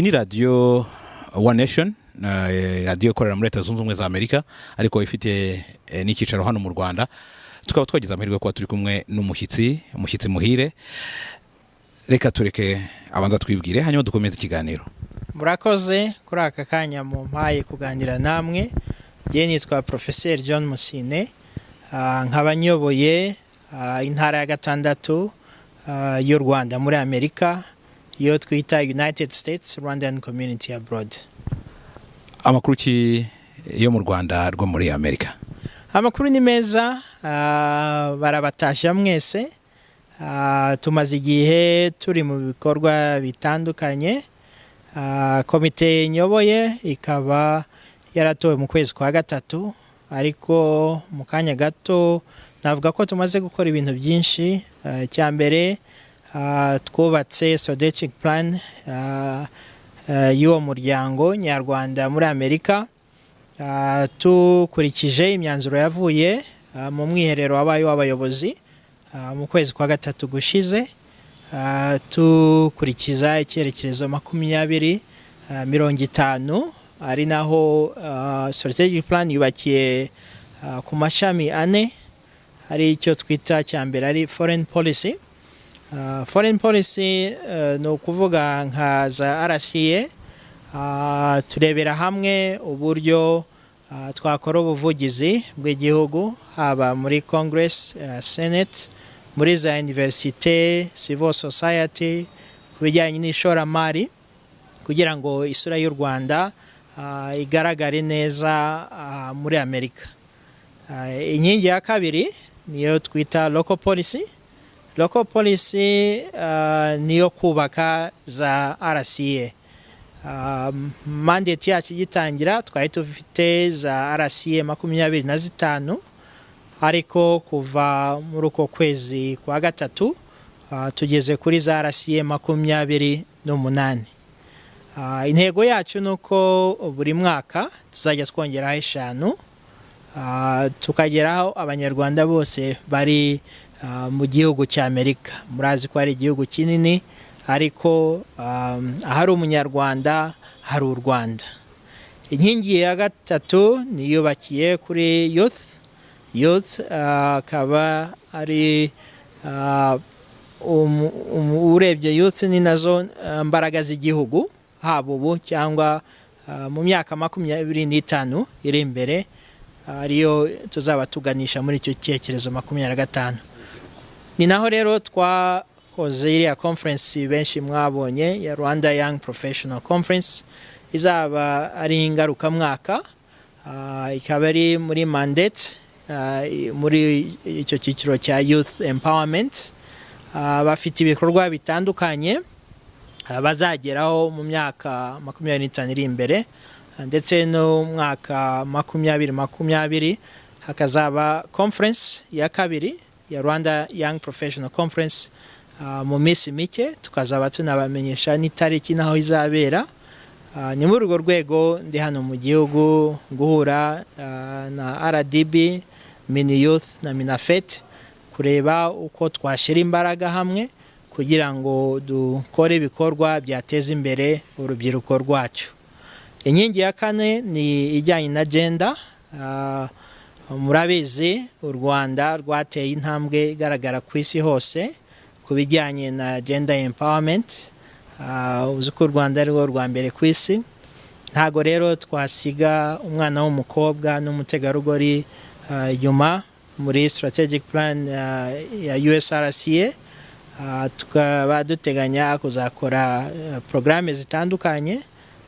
Iyi ni radiyo One Nation, radiyo ikorera muri Leta Zunze Ubumwe za Amerika ariko ifite n'icyicaro hano mu Rwanda. Tukaba twagize amahirwe kuba turi kumwe n'umushyitsi, umushyitsi muhire. Reka tureke abanza twibwire, hanyuma dukomeze ikiganiro. Murakoze kuri aka kanya mumpaye kuganira namwe. Njye nitwa Professeur John Musine, nkaba nyoboye intara ya gatandatu y'u Rwanda muri Amerika, iyo twita United States Rwandan Community Abroad. Amakuru ki yo mu Rwanda rwo muri Amerika? Amakuru ni meza, barabatashya mwese. Tumaze igihe turi mu bikorwa bitandukanye. Komite nyoboye ikaba yaratowe mu kwezi kwa gatatu, ariko mu kanya gato navuga ko tumaze gukora ibintu byinshi. Icya mbere, twubatse strategic plan y'uwo muryango nyarwanda muri Amerika, tukurikije imyanzuro yavuye mu mwiherero wabaye w'abayobozi mu kwezi kwa gatatu gushize, tukurikiza icyerekezo 2050, ari naho strategic plan yubakiye ku mashami ane. Hari icyo twita cya mbere ari foreign policy. Foreign policy ni ukuvuga nka za RCA, turebera hamwe uburyo twakora ubuvugizi bw'igihugu, haba muri Congress, Senate, muri za université, civil society, ku bijyanye n'ishoramari, kugira ngo isura y'u Rwanda igaragare neza muri Amerika. Inkingi ya kabiri niyo twita local policy. Local policy niyo kubaka za RCA. Mandate yacu igitangira twari dufite za RCA 25, ariko kuva muri uko kwezi kwa gatatu tugeze kuri za RCA 28. Intego yacu ni uko buri mwaka tuzajya twongeraho eshanu, tukageraho Abanyarwanda bose bari mu gihugu cya Amerika. Murazi ko ari igihugu kinini, ariko ahari Umunyarwanda hari u Rwanda. Inkingi ya gatatu niyubakiye kuri youth. Youth akaba ari urebye youth ni nazo mbaraga z'igihugu, haba ubu cyangwa mu myaka 25 iri imbere, ariyo tuzaba tuganisha muri icyo cyerekezo 25. Ni naho rero twakoze iriya conference benshi mwabonye ya Rwanda Young Professional Conference, izaba ari ingarukamwaka, ikaba ari muri mandate muri icyo cyiciro cya youth empowerment. Bafite ibikorwa bitandukanye bazageraho mu myaka 25 iri imbere, ndetse no mu mwaka 2020 hakazaba conference ya kabiri ya Rwanda Young Professional Conference mu minsi mike, tukazaba tunabamenyesha n'itariki n'aho izabera. Ni muri urwo rwego ndi hano mu gihugu guhura na RDB, MINIYouth na MINAFFET, kureba uko twashyira imbaraga hamwe kugira ngo dukore ibikorwa byateza imbere urubyiruko rwacu. Inkingi ya kane ni ijyanye na gender. Murabizi u Rwanda rwateye intambwe igaragara ku isi hose ku bijyanye na gender empowerment. Uzi ko u Rwanda ari rwo rwa mbere ku isi. Ntago rero twasiga umwana w'umukobwa n'umutegarugori inyuma. Muri strategic plan ya USRCA, tukaba duteganya kuzakora porogaramu zitandukanye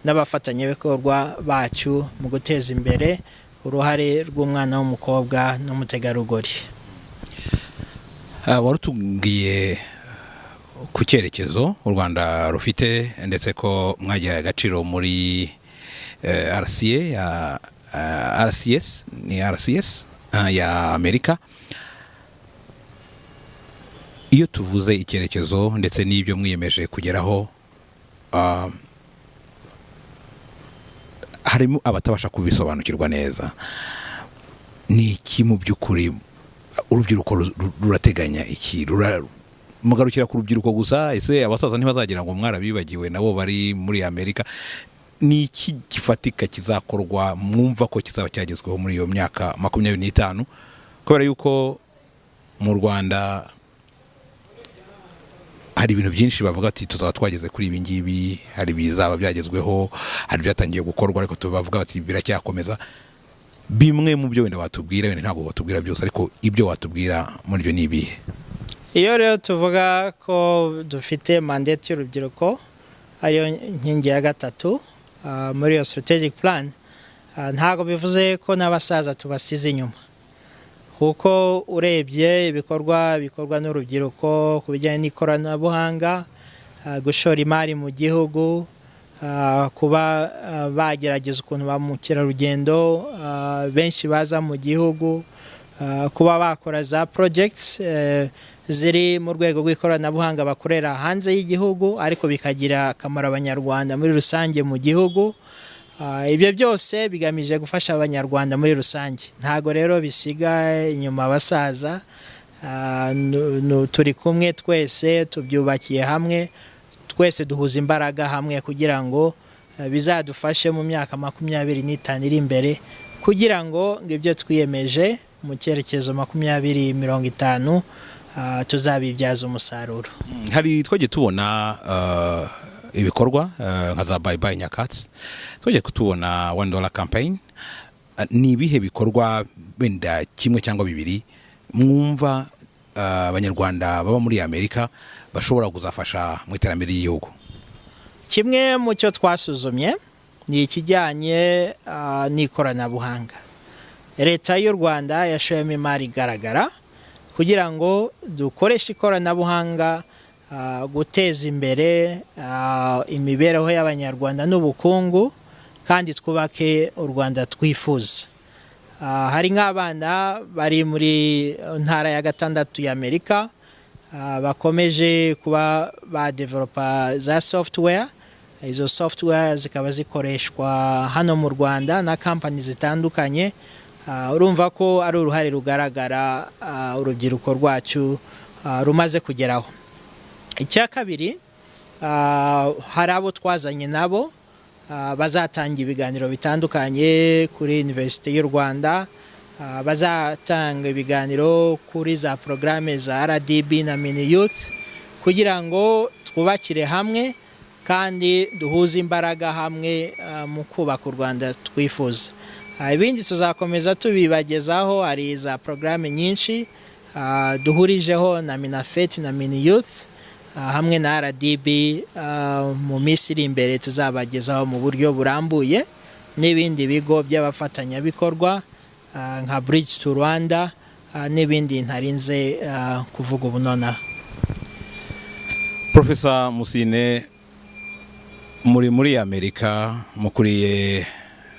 n'abafatanyabikorwa bacu mu guteza imbere uruhare rw'umwana w'umukobwa n'umutegarugori. Wari utubwiye ku cyerekezo u Rwanda rufite, ndetse ko mwagihaye agaciro muri RCA ya RCS, ni RCS ya Amerika. Iyo tuvuze icyerekezo ndetse n'ibyo mwiyemeje kugeraho, harimo abatabasha kubisobanukirwa neza. Ni iki mu by'ukuri urubyiruko rurateganya iki? Mugarukira ku rubyiruko gusa? Ese abasaza ntibazagira ngo mwarabibagiwe, nabo bari muri Amerika? Ni iki gifatika kizakorwa mwumva ko kizaba cyagezweho muri iyo myaka 25? Kubera yuko mu Rwanda hari ibintu byinshi bavuga ati tuzaba twageze kuri ibi ngibi, hari ibizaba byagezweho, hari ibyatangiye gukorwa, ariko tubavuga bati biracyakomeza. Bimwe mu byo wenda watubwira, wenda ntabwo watubwira byose, ariko ibyo watubwira muri byo ni ibihe? Iyo rero tuvuga ko dufite mandate y'urubyiruko, ariyo nkingi ya gatatu muri iyo strategic plan, ntabwo bivuze ko n'abasaza tubasize inyuma, kuko urebye ibikorwa bikorwa n'urubyiruko ku bijyanye n'ikoranabuhanga, gushora imari mu gihugu, kuba bagerageza ukuntu ba mukerarugendo benshi baza mu gihugu, kuba bakora za projects ziri mu rwego rw'ikoranabuhanga bakorera hanze y'igihugu, ariko bikagira akamaro Abanyarwanda muri rusange mu gihugu. Ibyo byose bigamije gufasha Abanyarwanda muri rusange. Ntago rero bisiga inyuma abasaza. Turi kumwe twese, tubyubakiye hamwe twese, duhuza imbaraga hamwe kugira ngo bizadufashe mu myaka 25 iri imbere, kugira ngo ibyo twiyemeje mu cyerekezo 2050 tuzabibyaza umusaruro. Hari twagiye tubona ibikorwa nka za Bye Bye Nyakatsi, twagiye kutubona $1 campaign. Ni ibihe bikorwa, wenda kimwe cyangwa bibiri, mwumva Abanyarwanda baba muri Amerika bashobora kuzafasha mu iterambere ry'igihugu? Kimwe mu cyo twasuzumye ni ikijyanye n'ikoranabuhanga. Leta y'u Rwanda yashoyemo imari igaragara kugira ngo dukoreshe ikoranabuhanga guteza imbere imibereho y'Abanyarwanda n'ubukungu, kandi twubake u Rwanda twifuza. Hari nk'abana bari muri ntara ya gatandatu y'Amerika bakomeje kuba badevelopa za software. Izo software zikaba zikoreshwa hano mu Rwanda na kampani zitandukanye. Urumva ko ari uruhare rugaragara urubyiruko rwacu rumaze kugeraho. Icya kabiri, hari abo twazanye nabo bazatanga ibiganiro bitandukanye kuri Universite y'u Rwanda, bazatanga ibiganiro kuri za porogaramu za RDB na Mini Youth, kugira ngo twubakire hamwe kandi duhuze imbaraga hamwe mu kubaka u Rwanda twifuza. Ibindi tuzakomeza tubibagezaho. Hari za porogaramu nyinshi duhurijeho na Minaffet na Mini Youth hamwe na RDB. Mu minsi iri imbere tuzabagezaho mu buryo burambuye, n'ibindi bigo by'abafatanyabikorwa nka Bridge to Rwanda n'ibindi ntarinze kuvuga ubu nonaha. Profesa Musine, muri Amerika mukuriye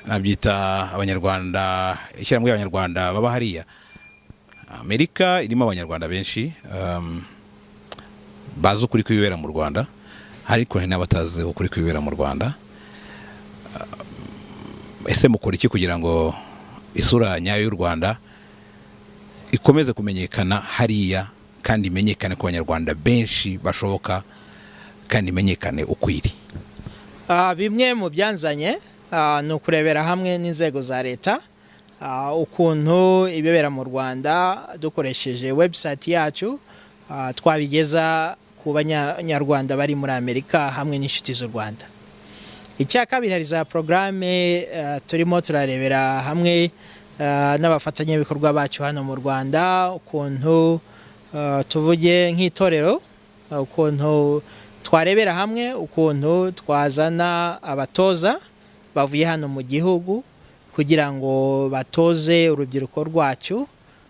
nabyita Abanyarwanda, ishyirahamwe ry'Abanyarwanda baba hariya. Amerika irimo Abanyarwanda benshi bazi ukuri kw'ibibera mu Rwanda, ariko hari n'abatazi ukuri kw'ibibera mu Rwanda. Ese mukora iki kugira ngo isura nyayo y'u Rwanda ikomeze kumenyekana hariya, kandi imenyekane ku Banyarwanda benshi bashoboka, kandi imenyekane uko iri? Bimwe mu byanzanye ni ukurebera hamwe n'inzego za leta ukuntu ibibera mu Rwanda dukoresheje website yacu twabigeza ku Banyarwanda bari muri Amerika hamwe n'inshuti z'u Rwanda. Icya kabiri, hari za porogaramu turimo turarebera hamwe n'abafatanyabikorwa bacu hano mu Rwanda, ukuntu tuvuge nk'itorero, ukuntu twarebera hamwe ukuntu twazana abatoza bavuye hano mu gihugu kugira ngo batoze urubyiruko rwacu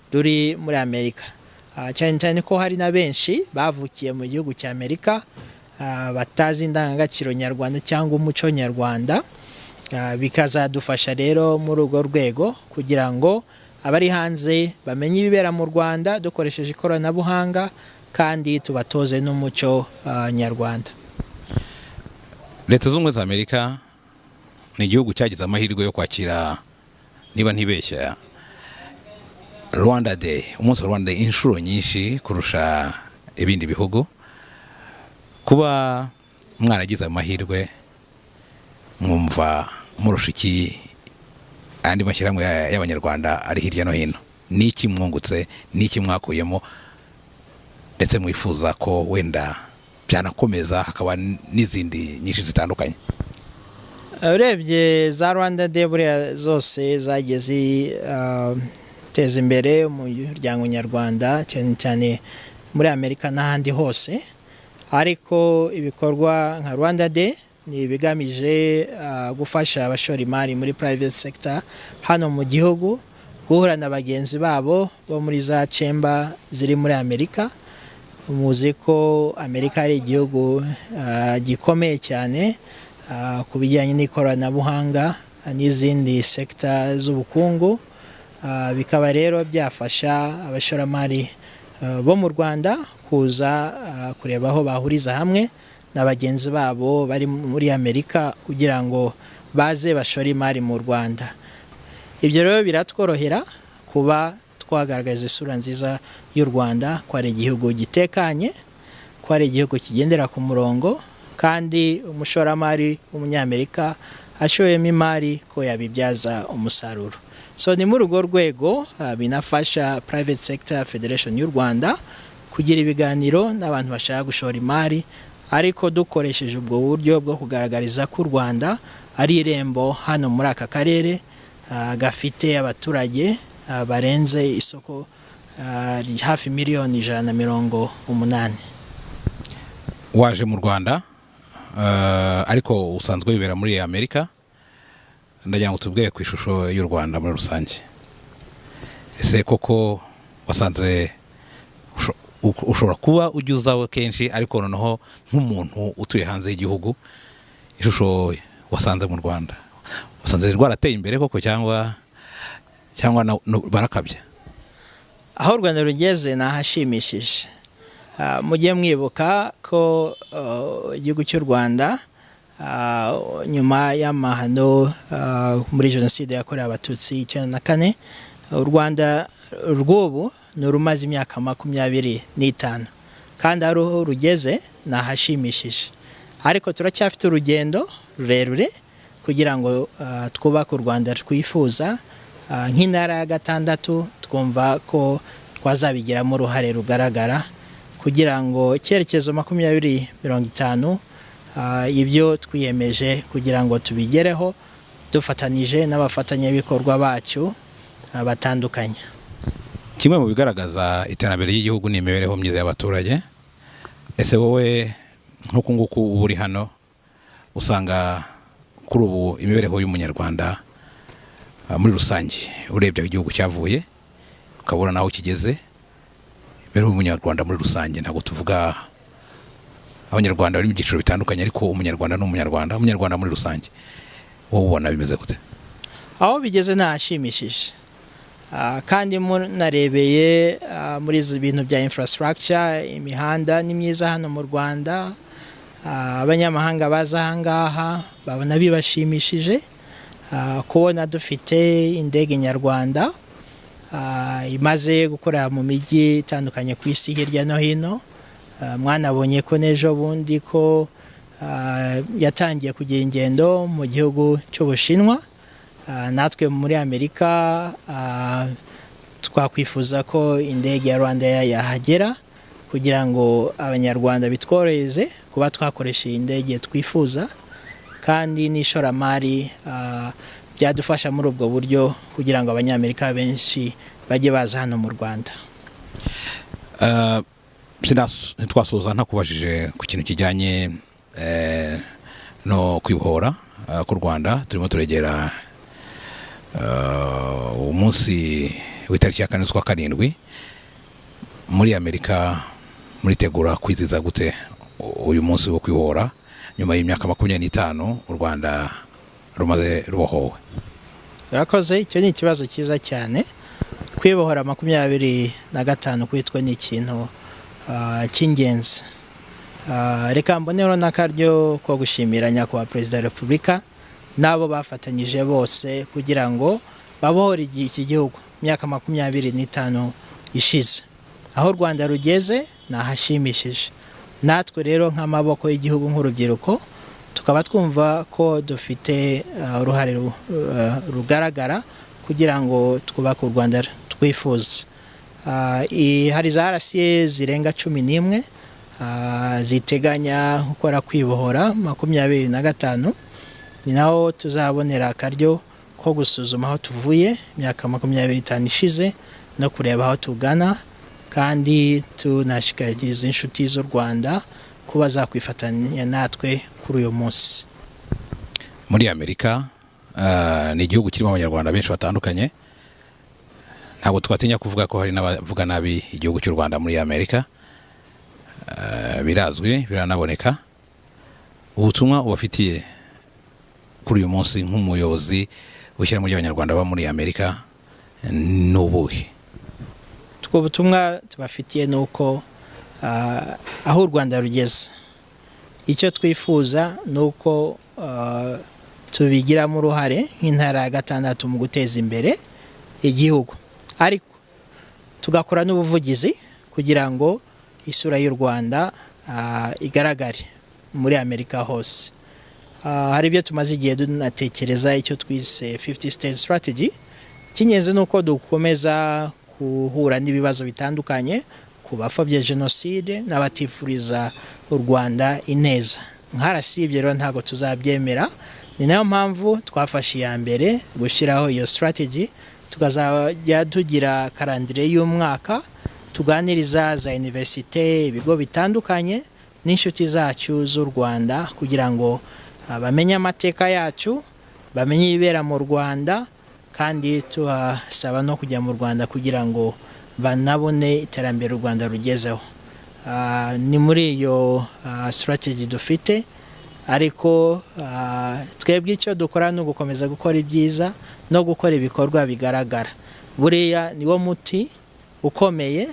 ruri muri Amerika, cyane cyane ko hari na benshi bavukiye mu gihugu cya Amerika batazi indangagaciro nyarwanda cyangwa umuco nyarwanda. Bikazadufasha rero muri urwo rwego kugira ngo abari hanze bamenye ibibera mu Rwanda dukoresheje ikoranabuhanga, kandi tubatoze n'umuco nyarwanda. Leta Zunze Ubumwe za Amerika ni igihugu cyagize amahirwe yo kwakira, niba ntibeshya, Rwanda Day, umunsi wa Rwanda Day, inshuro nyinshi kurusha ibindi bihugu. Kuba mwaragize ayo mahirwe, mwumva murusha iki andi mashyirahamwe y'Abanyarwanda ari hirya no hino? Ni iki mwungutse, ni iki mwakuyemo, ndetse mwifuza ko wenda byanakomeza hakaba n'izindi nyinshi zitandukanye? Urebye za Rwanda Day, buriya zose zagiye ziteza imbere umuryango nyarwanda, cyane cyane muri Amerika n'ahandi hose. Ariko ibikorwa nka Rwanda Day ni ibigamije gufasha abashora imari muri private sector hano mu gihugu guhura na bagenzi babo bo muri za chamber ziri muri Amerika. Muzi ko Amerika ari igihugu gikomeye cyane ku bijyanye n'ikoranabuhanga n'izindi sector z'ubukungu. Bikaba rero byafasha abashoramari bo mu Rwanda kuza kureba aho bahuriza hamwe na bagenzi babo bari muri Amerika kugira ngo baze bashore imari mu Rwanda. Ibyo rero biratworohera kuba twagaragaza isura nziza y'u Rwanda, ko ari igihugu gitekanye, ko ari igihugu kigendera ku murongo, kandi umushoramari w'Umunyamerika ashoyemo imari ko yabibyaza umusaruro. So ni muri urwo rwego binafasha Private Sector Federation y'u Rwanda kugira ibiganiro n'abantu bashaka gushora imari, ariko dukoresheje ubwo buryo bwo kugaragariza ko u Rwanda ari irembo hano muri aka karere gafite abaturage barenze isoko hafi 180 miliyoni. Waje mu Rwanda, ariko usanzwe wibera muri Amerika. Ndagira ngo tubwire ku ishusho y'u Rwanda muri rusange. Ese koko wasanze ushobora kuba ujya uzaho kenshi, ariko noneho nk'umuntu utuye hanze y'igihugu, ishusho wasanze mu Rwanda, wasanze rwarateye imbere koko cyangwa barakabya? Aho u Rwanda rugeze ni ahashimishije. Mujye mwibuka ko igihugu cy'u Rwanda, nyuma y'amahano muri Jenoside yakorewe Abatutsi 94, u Rwanda rw'ubu ni urumaze imyaka 25, kandi aho rugeze ni ahashimishije, ariko turacyafite urugendo rurerure kugira ngo twubake u Rwanda twifuza. Nk'intara ya gatandatu, twumva ko twazabigiramo uruhare rugaragara kugira ngo icyerekezo 2050, ibyo twiyemeje kugira ngo tubigereho dufatanije n'abafatanyabikorwa bacu batandukanye. Kimwe mu bigaragaza iterambere ry'igihugu ni imibereho myiza y'abaturage. Ese wowe nk'uku nguku uba uri hano, usanga kuri ubu imibereho y'Umunyarwanda muri rusange, urebye aho igihugu cyavuye ukabona n'aho kigeze, imibereho y'Umunyarwanda muri rusange, ntabwo tuvuga Abanyarwanda bari mu byiciro bitandukanye, ariko Umunyarwanda ni Umunyarwanda, Umunyarwanda muri rusange, wowe ubona bimeze gute? Aho bigeze ntashimishije. Kandi munarebeye muri izi bintu bya infrastructure, imihanda ni myiza hano mu Rwanda. Abanyamahanga baza aha ngaha babona bibashimishije. Kubona dufite indege nyarwanda imaze gukorera mu mijyi itandukanye ku isi hirya no hino. Mwanabonye ko n'ejo bundi ko yatangiye kugira ingendo mu gihugu cy'Ubushinwa. Natwe muri Amerika twakwifuza ko indege ya Rwanda Air yahagera kugira ngo Abanyarwanda bitworohereze kuba twakoresha iyi ndege twifuza, kandi n'ishoramari byadufasha muri ubwo buryo kugira ngo Abanyamerika benshi bajye baza hano mu Rwanda. Ntitwasoza ntakubajije ku kintu kijyanye no kwibohora k'u Rwanda. Turimo turegera umunsi w'itariki ya 4 z'ukwa karindwi. Muri Amerika muritegura kwizihiza gute uyu munsi wo kwibohora nyuma y'imyaka 25 u Rwanda rumaze rubohowe? Urakoze, icyo ni ikibazo cyiza cyane. Kwibohora 25 kwitwa ni ikintu cy'ingenzi. Reka mbonereho n'akaryo ko gushimira Nyakubahwa Perezida wa Repubulika n'abo bafatanyije bose kugira ngo babohore iki gihugu imyaka 25 ishize. Aho u Rwanda rugeze Ni ahashimishije. Natwe rero nk'amaboko y'igihugu, nk'urubyiruko, tukaba twumva ko dufite uruhare rugaragara kugira ngo twubake u Rwanda twifuza. Hari za RCA zirenga 11 ziteganya gukora kwibohora 25. Ni naho tuzabonera akaryo ko gusuzuma aho tuvuye imyaka 25 ishize no kureba aho tugana, kandi tunashishikariza inshuti z'u Rwanda kuba zakwifatanya natwe kuri uyu munsi. Muri Amerika ni igihugu kirimo Abanyarwanda benshi batandukanye. Ntabwo twatinya kuvuga ko hari n'abavuga nabi igihugu cy'u Rwanda muri Amerika. Birazwi, biranaboneka. Ubutumwa ubafitiye kuri uyu munsi nk'umuyobozi w'ishyirahamwe ry'Abanyarwanda baba muri Amerika ni ubuhe? Utwo butumwa tubafitiye ni uko aho u Rwanda rugeze, icyo twifuza ni uko tubigiramo uruhare nk'intara ya gatandatu mu guteza imbere igihugu, ariko tugakora n'ubuvugizi kugira ngo isura y'u Rwanda igaragare muri Amerika hose. Hari ibyo tumaze igihe tunatekereza, icyo twise 50 state strategy. Icy'ingenzi ni uko dukomeza guhura n'ibibazo bitandukanye ku bapfobya jenoside n'abatifuriza u Rwanda ineza. Nka RCA ibyo rero ntabwo tuzabyemera. Ni nayo mpamvu twafashe iya mbere gushyiraho iyo strategy, tukazajya tugira calendrier y'umwaka tuganiriza za université, ibigo bitandukanye n'inshuti zacu z'u Rwanda, kugira ngo bamenye amateka yacu, bamenye ibibera mu Rwanda, kandi tubasaba no kujya mu Rwanda kugira ngo banabone iterambere u Rwanda rugezeho. Ni muri iyo strategy dufite, ariko twebwe icyo dukora ni ugukomeza gukora ibyiza no gukora ibikorwa bigaragara. Buriya niwo muti ukomeye.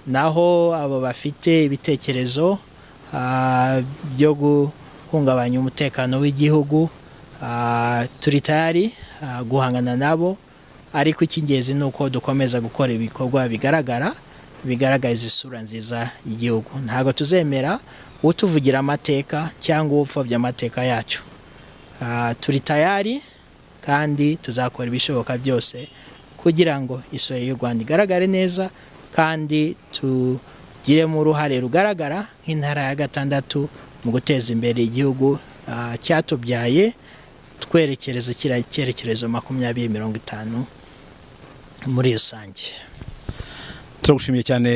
Naho abo bafite ibitekerezo byo guhungabanya umutekano w'igihugu, turi tayari guhangana nabo, ariko icy'ingenzi ni uko dukomeza gukora ibikorwa bigaragara bigaragariza isura nziza y'igihugu. Ntabwo tuzemera utuvugira amateka cyangwa upfobya amateka yacu. Turi tayari kandi tuzakora ibishoboka byose kugira ngo isura y'u Rwanda igaragare neza, kandi tugiremo uruhare rugaragara nk'intara ya gatandatu mu guteza imbere igihugu cyatubyaye, twerekereza kiriya cyerekezo 2050 muri rusange. Turagushimiye cyane,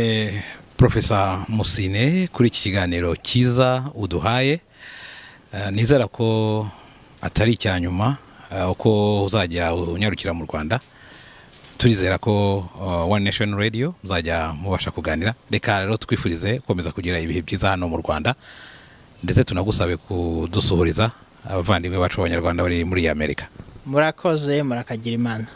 Profesa Musine, kuri iki kiganiro cyiza uduhaye. Nizera ko atari icya nyuma uko uzajya unyarukira mu Rwanda. Turizera ko One Nation Radio muzajya mubasha kuganira. Reka rero twifurize gukomeza kugira ibihe byiza hano mu Rwanda, ndetse tunagusabe kudusuhuriza abavandimwe bacu b'Abanyarwanda bari muri Amerika. Murakoze, murakagira Imana.